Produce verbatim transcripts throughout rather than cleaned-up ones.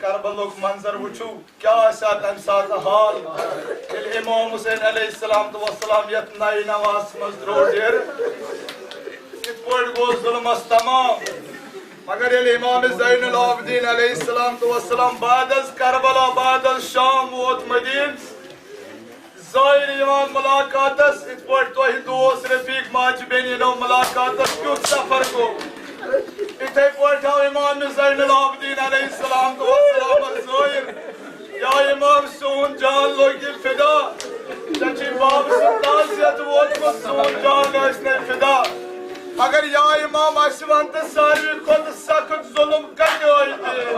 کربلُک منظر وٕچھِو، کیٛاہ آسہِ ہا تَمہِ ساتہٕ حال، ییٚلہِ امام حسین علیہ السلام تہٕ وسلام یَتھ نَیہِ نمازِ منٛز ترٛوو ڈیرٕ۔ یِتھ پٲٹھۍ گوٚو ظُلمَس تمام۔ مگر ییٚلہِ امام زین العابدین علیہ السلام تہٕ وسلام بعد از کربلا، بعد از شام ووت مدیٖنہٕ، ظٲہِر یِوان مُلاقاتس، یِتھ پٲٹھۍ تۄہہِ دوس رفیق ماجہِ بیٚنہِ یِنو مُلاقاتس، کیُتھ سفر گوٚو۔ یِتھے پٲٹھۍ آو امام زین العابدین علیہ السلام تہٕ وسلامس ظٲہِر، یا امام سون جان لوٚگہِ فدا، ژےٚ چھُے بابہٕ سُنٛد تعزیت ووتمُت، سون جان ٲسۍ نے فدا۔ مگر یا امام، اسہِ ون تہٕ ساروی کھۄتہٕ سخت ظلم کتہِ ٲے دِنہٕ؟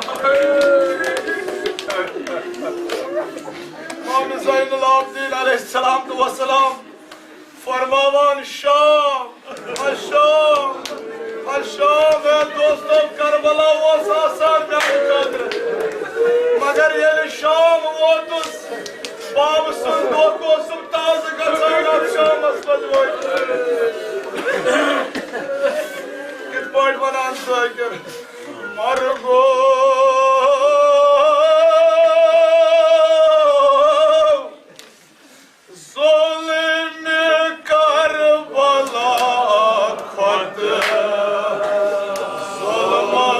امام زین العابدین علیہ السلام تہٕ وسلام فرماوان، شام، شام، شام، اے دوستو، کربلا اوس آسان میانہِ خٲطرٕ۔ مگر ییٚلہِ شام ووتُس، بابہٕ سُنٛد دۄہ اوسُم تازٕ گژھان اَتھ شامس منٛز وٲتِتھ۔ کِتھ پٲٹھۍ وَنان ذٲکِر؟ مرگو ظلم کربلا کھۄتہٕ ظلمہ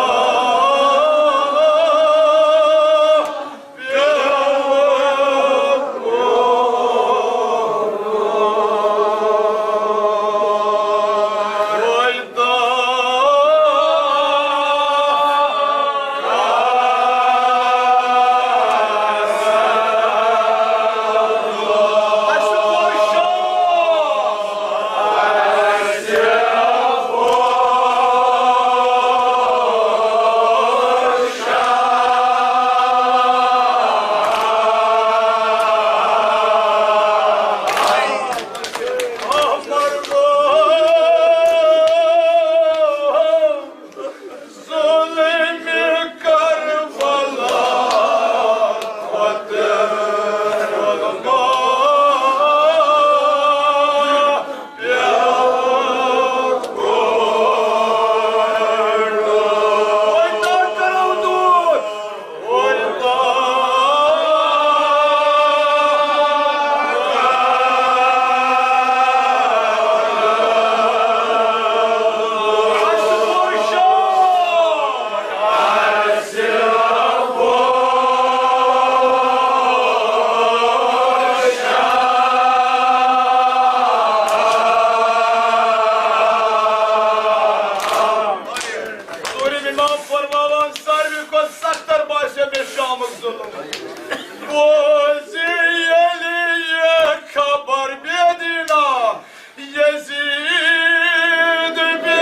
ظلم کربلا کھۄتہٕ ظلمہ پیوٚو کھوڑُن۔ وۄنۍ تام کرو دوٗر۔ ژوٗرِم امام فرماوان، ساروی کھۄتہٕ سختر باسیو مےٚ شامُک ظُلُم۔ بوزِ ییٚلہِ یہِ خبر بے دینا یزید بے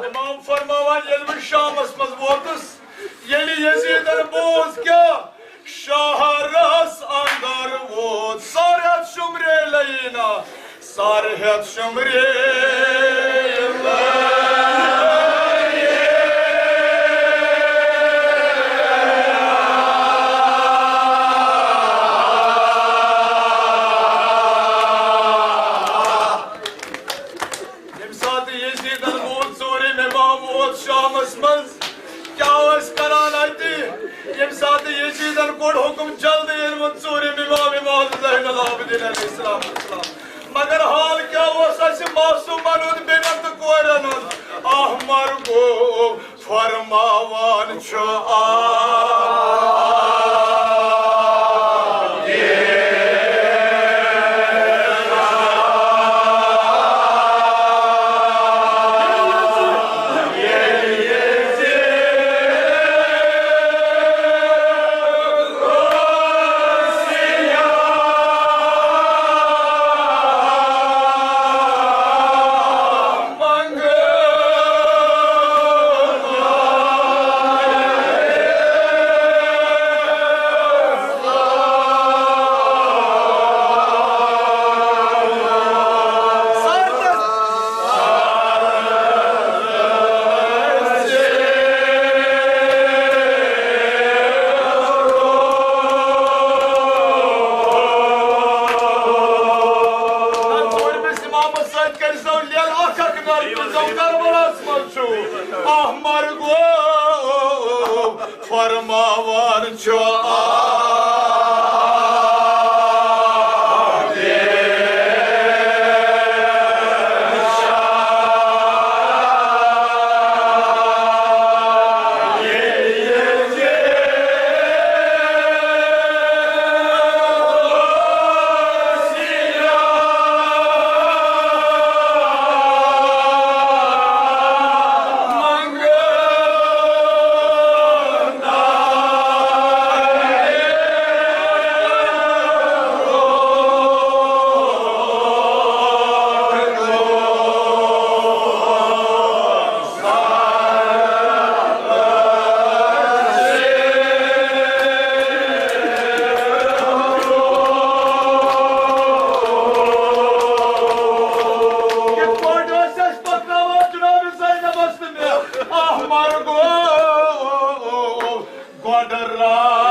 امام فرماوان، ییٚلہِ بہٕ شامس منٛز ووتُس، ییٚلہِ یزیدن بوز کیٛاہ شہرس اندر ووت، سر ہیتھ شمرے لینا، سر ہیتھ شمرے ییٚمہِ ساتہٕ یزیدن ووت، ژوٗرِم امام ووت شامس منٛز، کیٛاہ ٲسۍ کران اتہِ؟ ییٚمہِ ساتہٕ یزیدن کوٚر حُکم، جلدی أنۍ وۄنۍ ژوٗرِم امام، امام زین العابدین علیہ السلام۔ مگر حال کیٛاہ اوس اسہِ معصومن ہُنٛد، بیٚنٮ۪ن تہٕ کورٮ۪ن ہُنٛد؟ احمر گوٚو فرماوان چھُ آ کربلس منٛز چھُ احمر گوٚو فرماوان چھُ۔ یِتھ پٲٹھۍ ٲسۍ اَسہِ پَکناوان جناب زینبَس تہٕ مےٚ، احمر گوٚو گۄڈٕ راز۔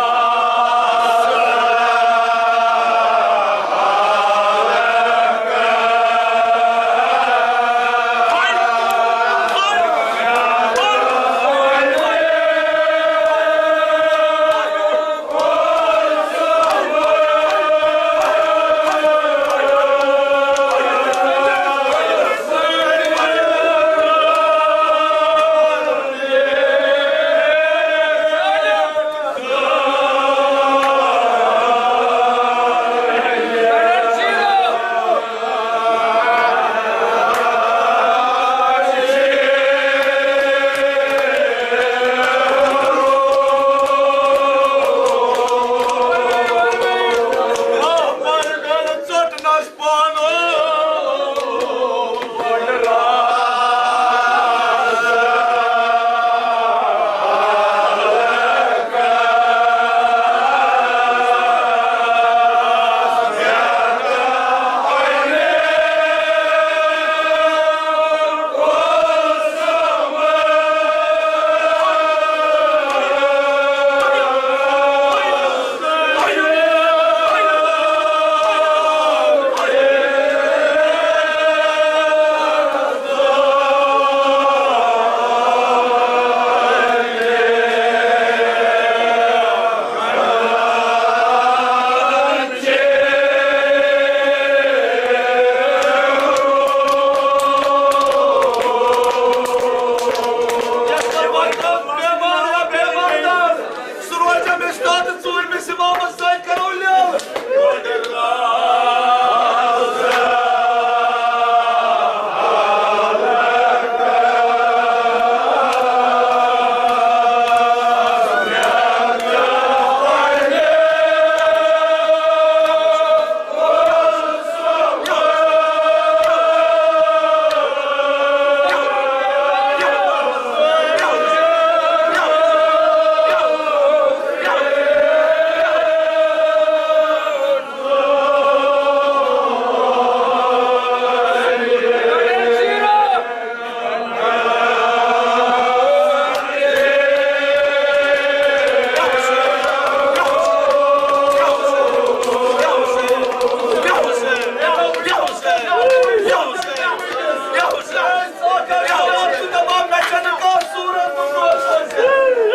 سُہ روزِ أمِس تحت ژوٗرمِس اِمامَس سۭتۍ کرو لیل۔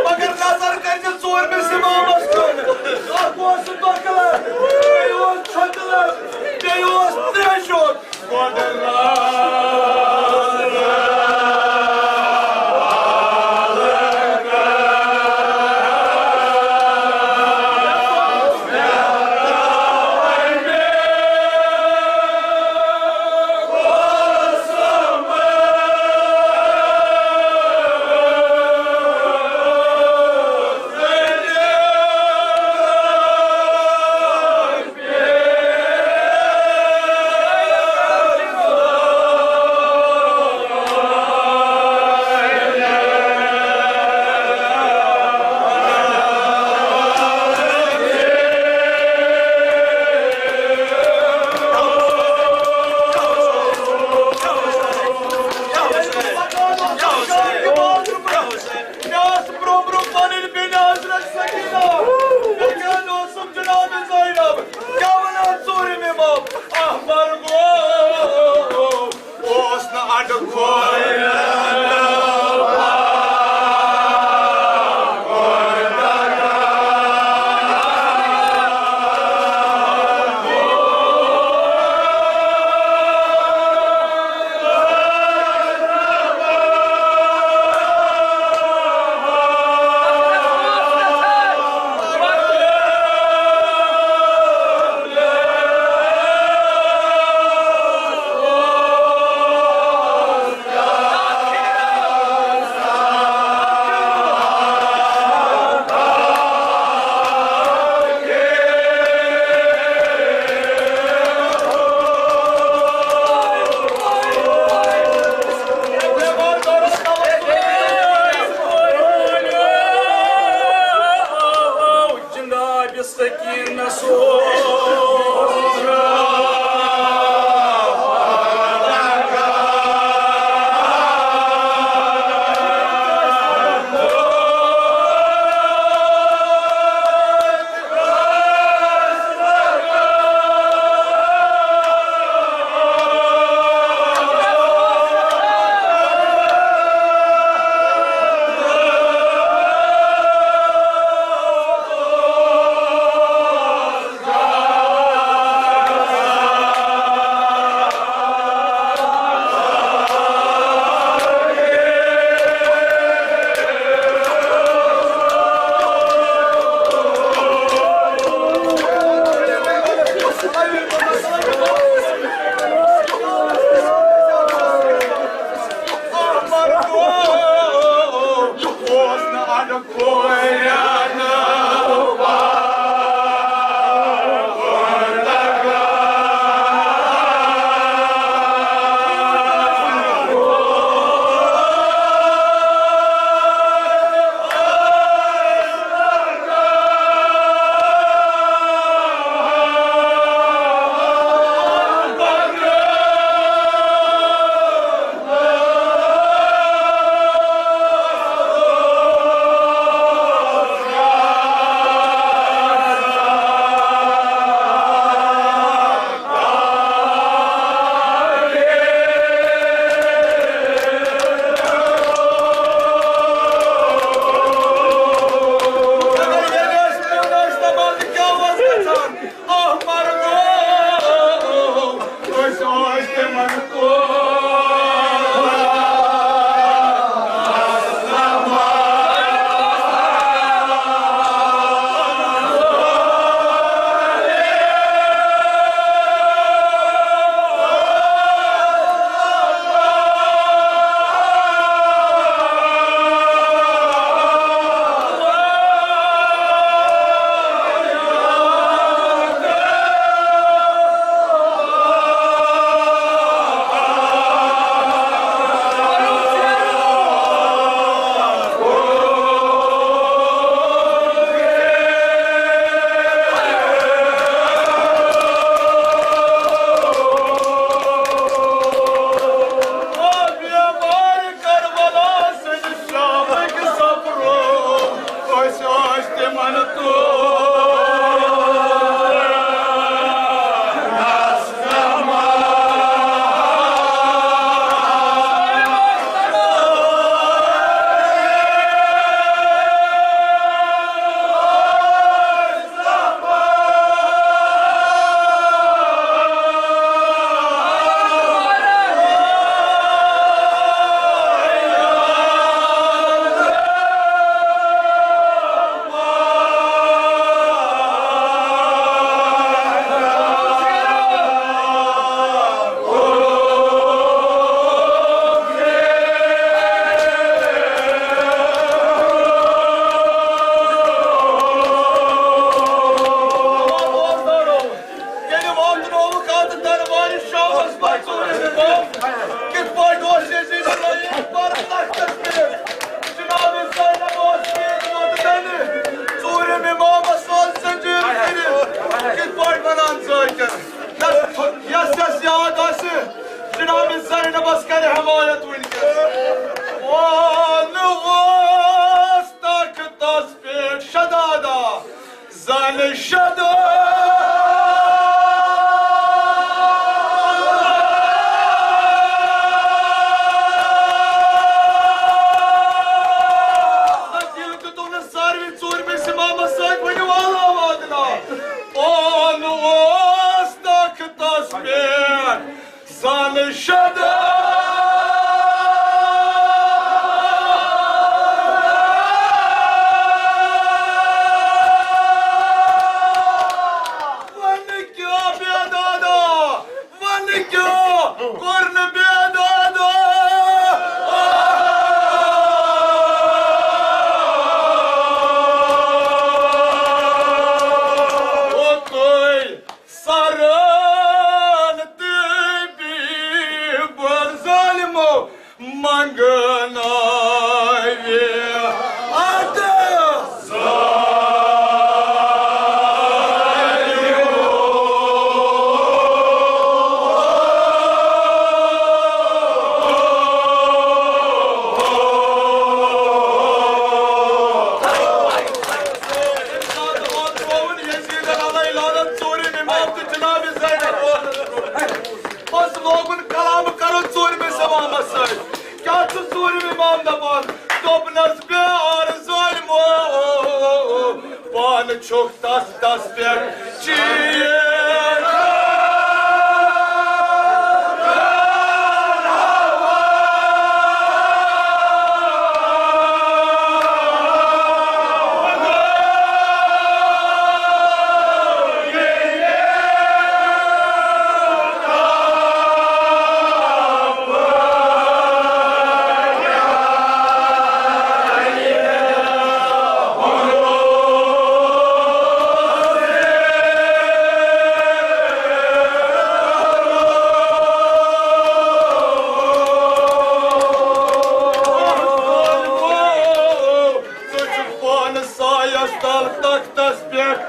مگر نظر کٔرِتھ ژوٗرمِس اِمامَس کُن۔ اَکھ اوس سُہ دۄکلہٕ، بیٚیہِ اوس چھۄکلہٕ، بیٚیہِ اوس ترٛیشُک۔ سکینہ سورا۔ ییٚلہِ واتنووُکھ اَتھ دربارِ شامس پتہٕ ژوٗرِم امام، کِتھ پٲٹھۍ اوس یزید لٲیِتھ پرن لشکرس کٔرِتھ؟ جناب زینب اوس شہید ووتمُت، ژوٗرِم امامس اوس زنجیر کٔرِتھ۔ کِتھ پٲٹھۍ ونان ذٲکر؟ یس یس یاد آسہِ، جناب زینبس کرِ حمایت وٕنکیٚس۔ پانہٕ اوس طاقتس پٮ۪ٹھ شدادہ۔ زن شد۔ ییٚلہِ تہِ تُہنٛدِس ساروی ژوٗرمِس امامس سۭتۍ ؤنِو، اللہ واتنا۔ پانہٕ اوس تختس پٮ۪ٹھ۔ زن شد۔ چھُکھ تس تس پٮ۪ٹھ چیٖر۔ ژٕ چھُکھ پانہٕ سایَس تَل تَختَس پٮ۪ٹھ۔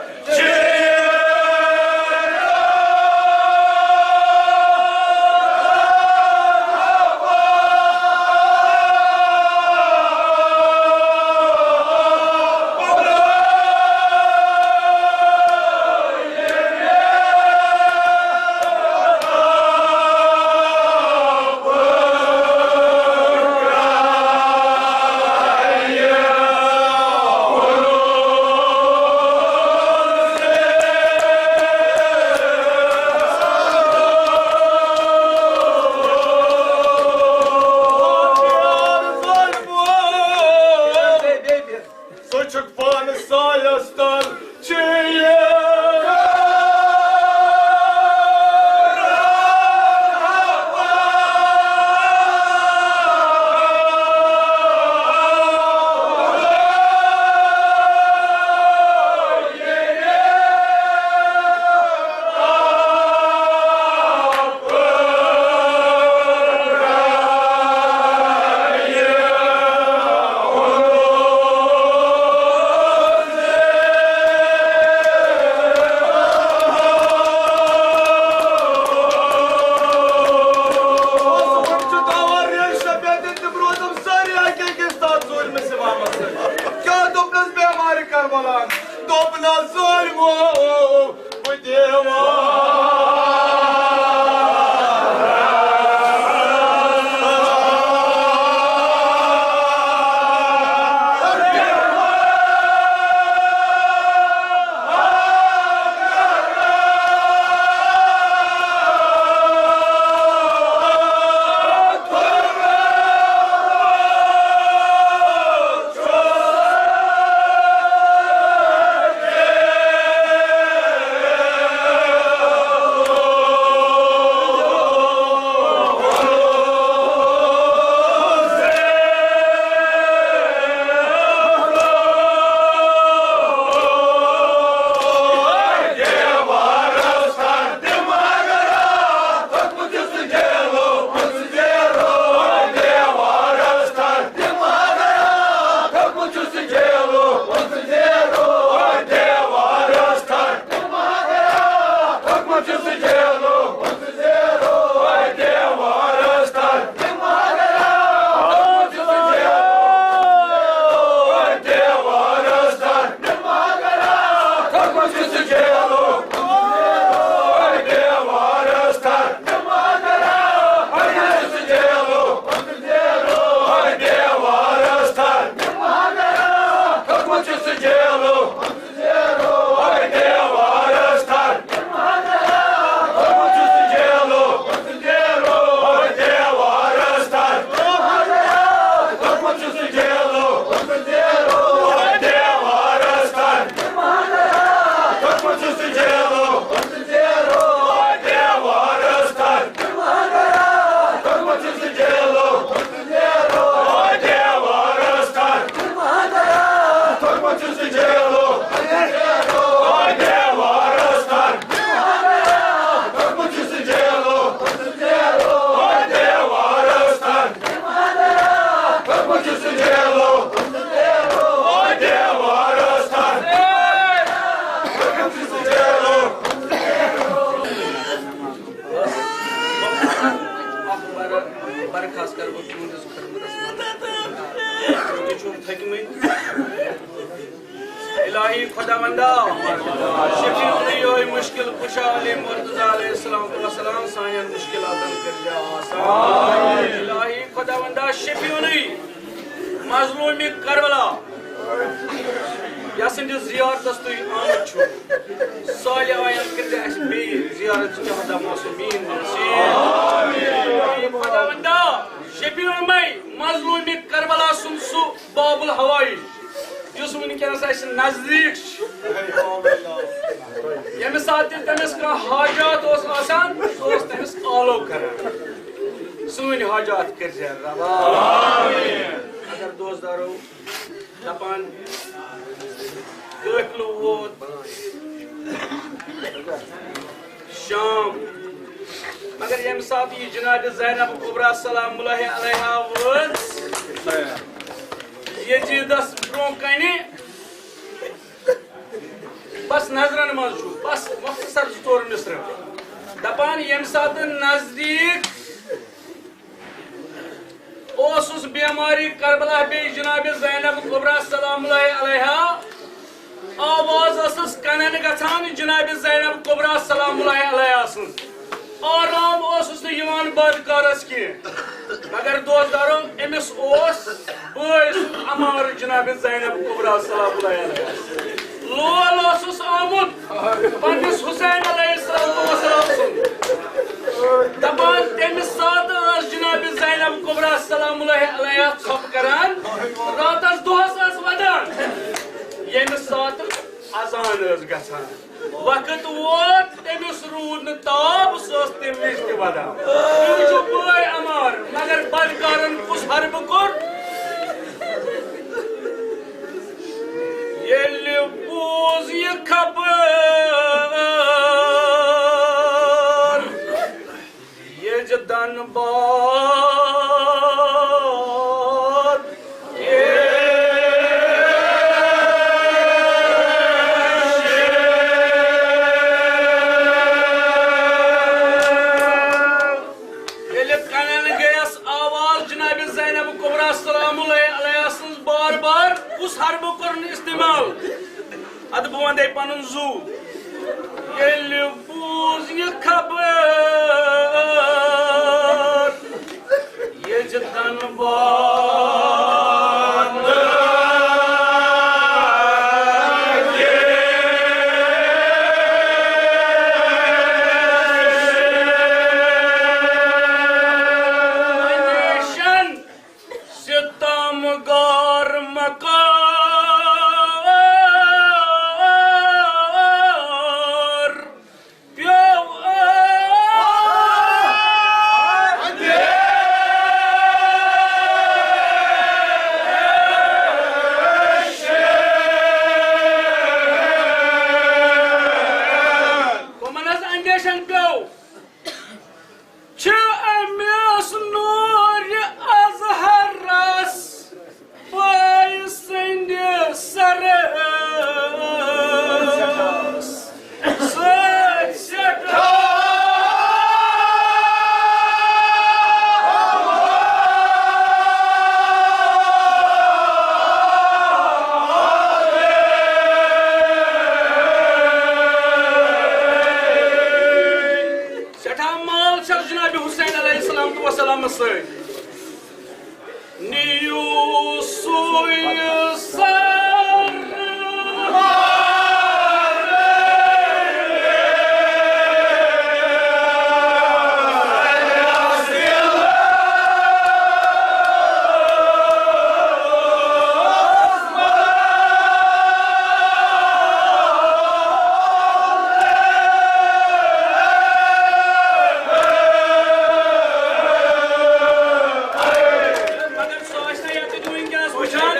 ژٕ چھُکھ پانہٕ سایَس تَل۔ کیٛاہ دوٚپنَس بیمارِ کربلا؟ دوٚپنَس ظٲلمو، بہٕ دیوار۔ اکھ بر-، برخاست کرٕ بہٕ تُہنٛدِس خدمتس منٛز۔ تُہۍ چھِو تھٔکمٕتۍ۔ الہی خداوندا، شفیع یوہے مشکل کشا علی مرتضی علیہ الصلوۃ والسلام سانٮ۪ن مشکلاتن کٔرۍ زِ آسان۔ الہی خداوندا، شفیع مظلوم کربلا۔ یَتھ سٕنٛدِس زِیارتَس تُہۍ آمٕتۍ چھِو، صالح آیَن کٔرۍزِ اَسہِ بیٚیہِ زِیارت جہدہ معصومیٖن نصیٖب۔ خۄداوندا، شفیع اُمَے، مظلوٗمِ کربلا سُنٛد سُہ باب الحوائج، یُس وٕنکیٚنَس اَسہِ نزدیٖک چھُ۔ ییٚمہِ ساتہٕ تہِ تٔمِس کانٛہہ حاجات اوس آسان، سُہ اوس تٔمِس آلو کران۔ سٲنۍ حاجات کٔرۍزِ روا۔ اگر دوستدارو دپان قٲفلہٕ ووت شام، مگر ییٚمہِ ساتہٕ یہِ جناب زینب کبریٰ سلام اللہ علیہا وٲژ یزیدس برونٛہہ کنہِ، بس نظرن منٛز چھُ، بس مختصر زٕ ژور مصرٕ۔ دپان ییٚمہِ ساتہٕ نزدیٖک اوسُس بیمارِ کربلا بیٚیہِ جناب زینب کبریٰ سلام اللہ علیہا آواز ٲسٕس کنن گژھان جناب زینب کبریٰ سلام اللہ علیہا سٕنٛز۔ آرام اوسُس نہٕ یِوان بدکارس کینٛہہ۔ مگر دوستدارو، أمِس اوس بٲے سُنٛد عمار جناب زینب کبریٰ سلام اللہ علیہا۔ لول اوسُس آمُت پننِس حسین علیہ السلام والسلام سُنٛد۔ دپان تمہِ ساتہٕ ٲس جناب زینب کبریٰ سلام اللہ علیہا ژھۄپہٕ کران، راتس دۄہس ٲس ودان۔ ییٚمہِ ساتہٕ اذان ٲس گژھان، وقت ووت، تٔمِس روٗد نہٕ تاب، سُہ ٲس تَمہِ وِزِ تہِ وَدان۔ تٔمِس چھُ بٲے عمار، مگر بدکارن کُس حربہٕ کوٚر؟ ییٚلہِ بوٗز یہِ خبر، ییٚجہِ دَنہٕ باد ییٚلہِ کنن گٔیس آواز جناب زینب کبریٰ سلام اللہ علیہا سٕنٛز بار بار، کُس حربہٕ کوٚرُن استعمال؟ ادٕ بہٕ وَنہٕ پنُن زُو۔ ییٚلہِ بوٗز یہِ خبر، ییٚجہِ دَنہٕ باد ستم گار مکار پیو۔ کمن ہٕنٛز اندیشن پیو؟ چھِ أمِس نوٗرِ اظہرس بٲے سٕنٛدِ سرس سۭتۍ سٮ۪ٹھاہ سٮ۪ٹھاہ مال چھَس جناب حسین علیہ السلام تہٕ وسلامس سۭتۍ۔ نِیِو سُے سر۔ مگر سُہ آسہِ نہٕ ییٚتہِ وٕنکیٚنَس وٕچھان۔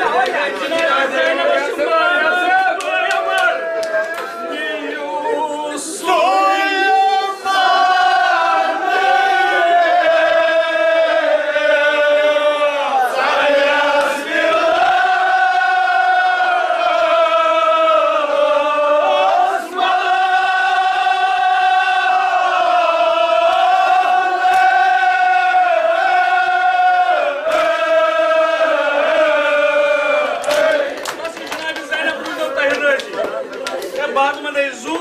بس، یہِ چھُنہٕ اَتہِ زینب روٗزِو تۄہہِ رٲضی۔ ہے، بہٕ ہا دِمَن أسۍ زُو۔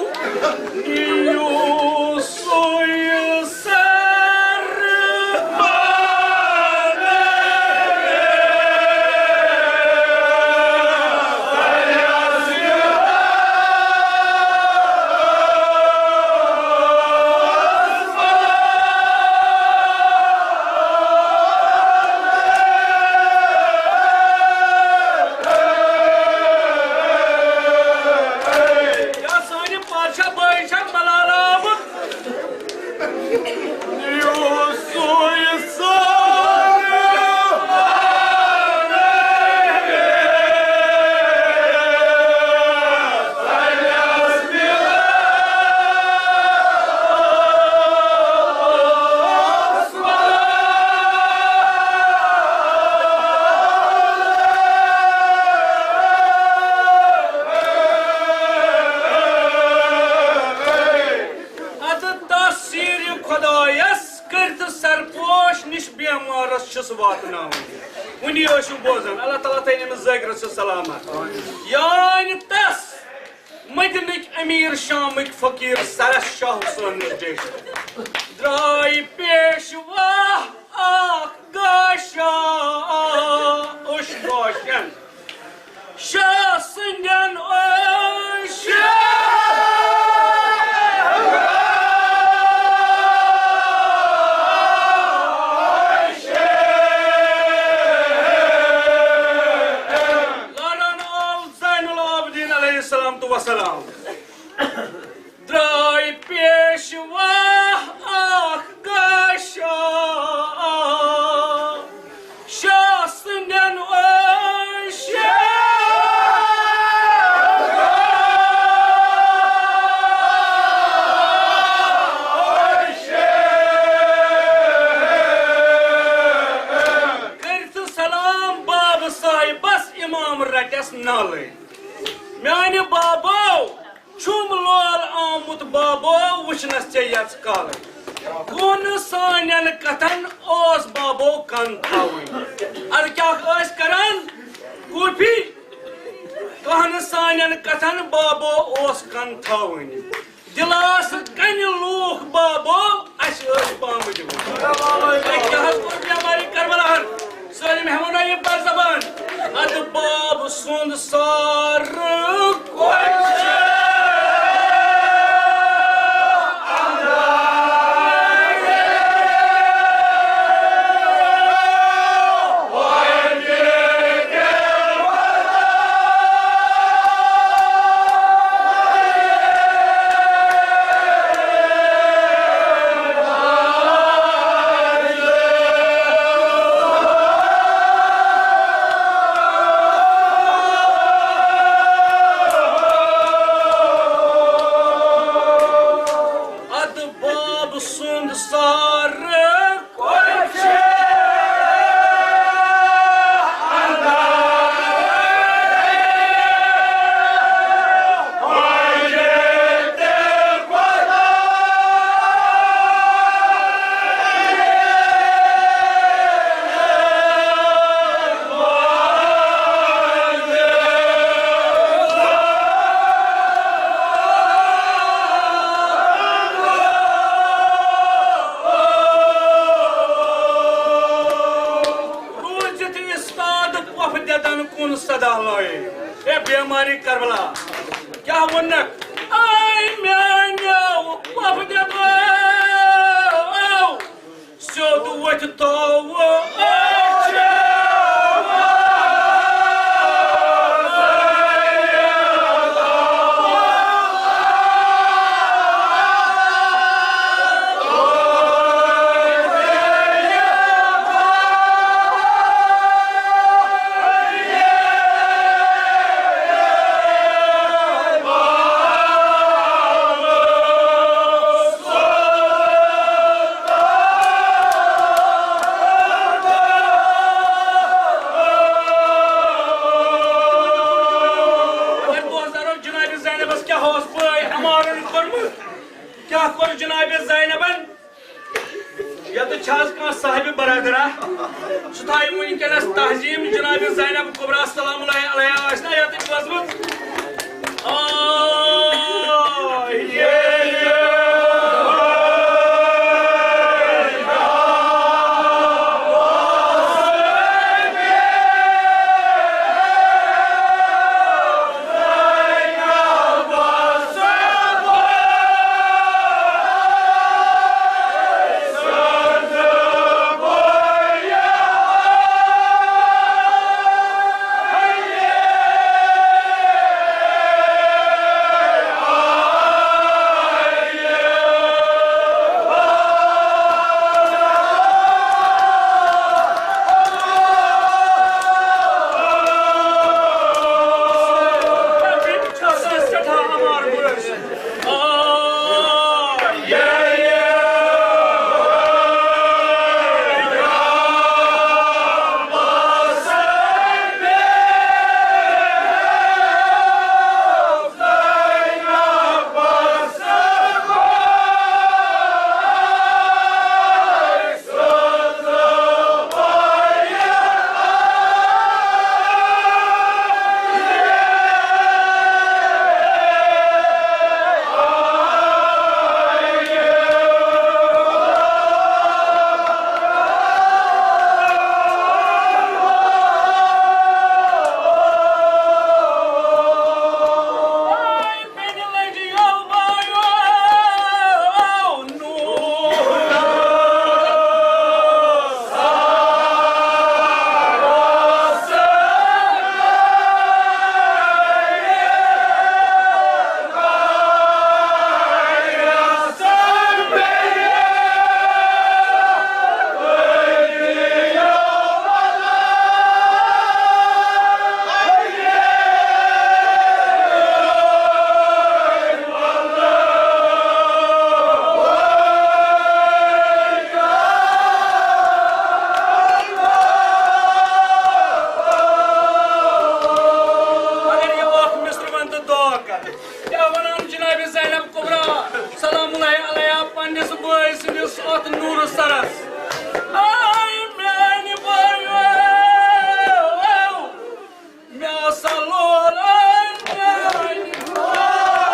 نِیِو سُے سر۔ چھُس واتناوُن۔ وُنی ٲسِو بوزان، اللہ تعالیٰ تھٲینۍ أمِس ذٲکرَس سُہ سلامت۔ یعنی تَس مدینٕکۍ امیر، شامٕکۍ فقیر، سرس شاہ حسینس ڈیش۔ درٛاے پیشوا اکھ گاشا اوش گوشن۔ شاہ سٕنٛدٮ۪ن اوش۔ لاران آو زین العابدین علیہ السلام تو وسلام۔ درٛاے پیشوا اکھ گاشا شاہ سٕنٛدٮ۪ن اوش۔ کٔرِتھ سلام باب صاحبس، امام رٹس نالے۔ میانہِ بابو، چھُم لول آمُت بابو وٕچھنَس ژےٚ یَژ کالٕے۔ کُن سانٮ۪ن کَتھَن اوس بابو کَن تھاوٕنۍ۔ اَدٕ کیٛاہ ٲسۍ کَران؟ کوٗفی کَہَن سانٮ۪ن کَتھَن بابو اوس کَن تھاوٕنۍ۔ دِلاسہٕ کَنہِ لوٗکھ بابو اَسہِ ٲسۍ پامہٕ دِوان۔ تۄہہِ کیٛاہ حظ کوٚر بیمارِ کربلاہن؟ سٲلِم ہٮ۪مو نا یہِ بر زبان۔ ادٕ باب سُنٛد سارٕ کۄچھ۔ ادٕ باب سُنٛد سارٕ روٗزِتھ اِستاد پۄپھٕ دٮ۪دن کُن صدا لٲیِتھ۔ اے بیمارِ کربلا، کیٛاہ ووٚنکھ؟ آے میٛانیو پۄپھٕ دٮ۪دو، سیوٚد وۄتھِ تو اگر بوزدارو، جناب زینبس کیٛاہ اوس بٲے عمارن کوٚرمُت؟ کیٛاہ کوٚر جناب زینبن؟ ییٚتہِ چھا از کانٛہہ صاحب برادرا؟ سُہ تھایہِ وٕنکیٚنس تعظیم جناب زینب کبریٰ سلام اللہ علیہا آسہِ نا ییٚتہِ بوزمُت؟ آ، یے، یے۔ اتھ نوٗرٕ سرس۔ آے میانہِ بٲیو، مےٚ ہسا لول، آے میانہِ بٲیو۔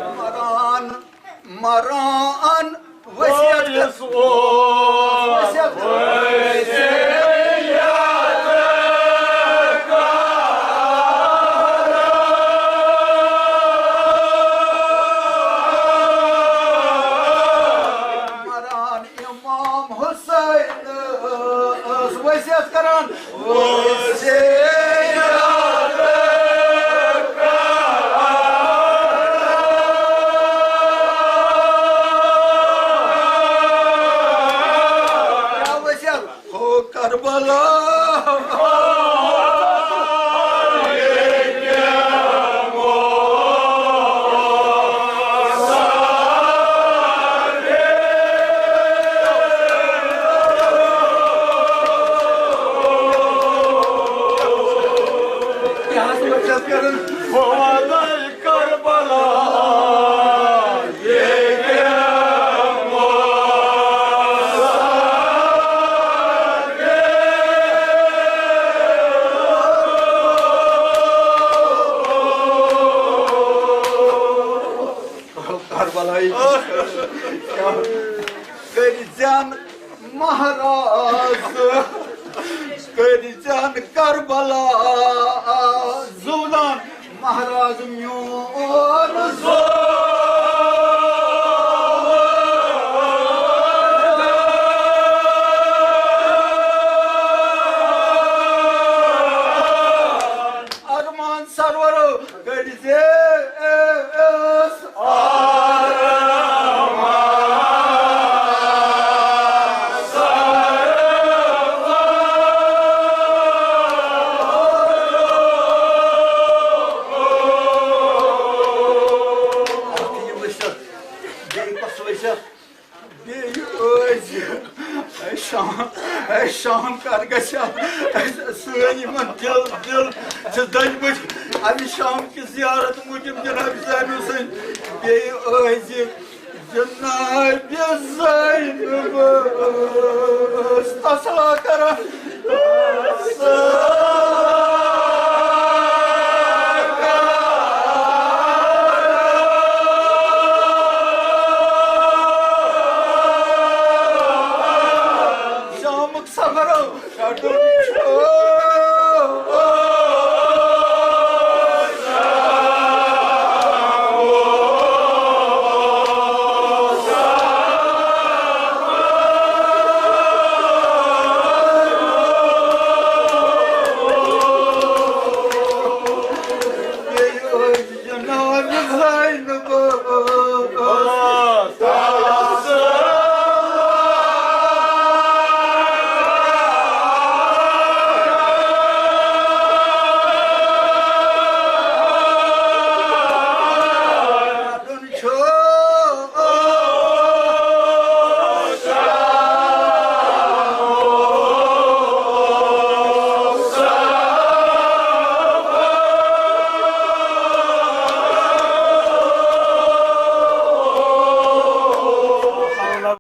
مران، مران، وصیت کر۔ وصیت کر۔ مران امام حسین ٲس وصیت کران۔ کربلا۔ کربلا۔ کربلایی۔ کٔرۍ زٮ۪ن مہراز، کٔرۍ زٮ۪ن کربلا زولان مہراز میون زو۔ ارمان سرورو کٔرۍ زِ بیٚیہِ کۄس وجہ؟ بیٚیہِ ٲسۍ اے شام، اے شام کر گژھِ ہا؟ اے سٲنۍ یِمن دِل، دِل چھِ دٔدمٕتۍ اَمہِ شام کہِ زیارت موٗجوٗب جناب زینو سٕنٛدۍ۔ بیٚیہِ ٲسۍ جناب زینب ٲس تسلا کران۔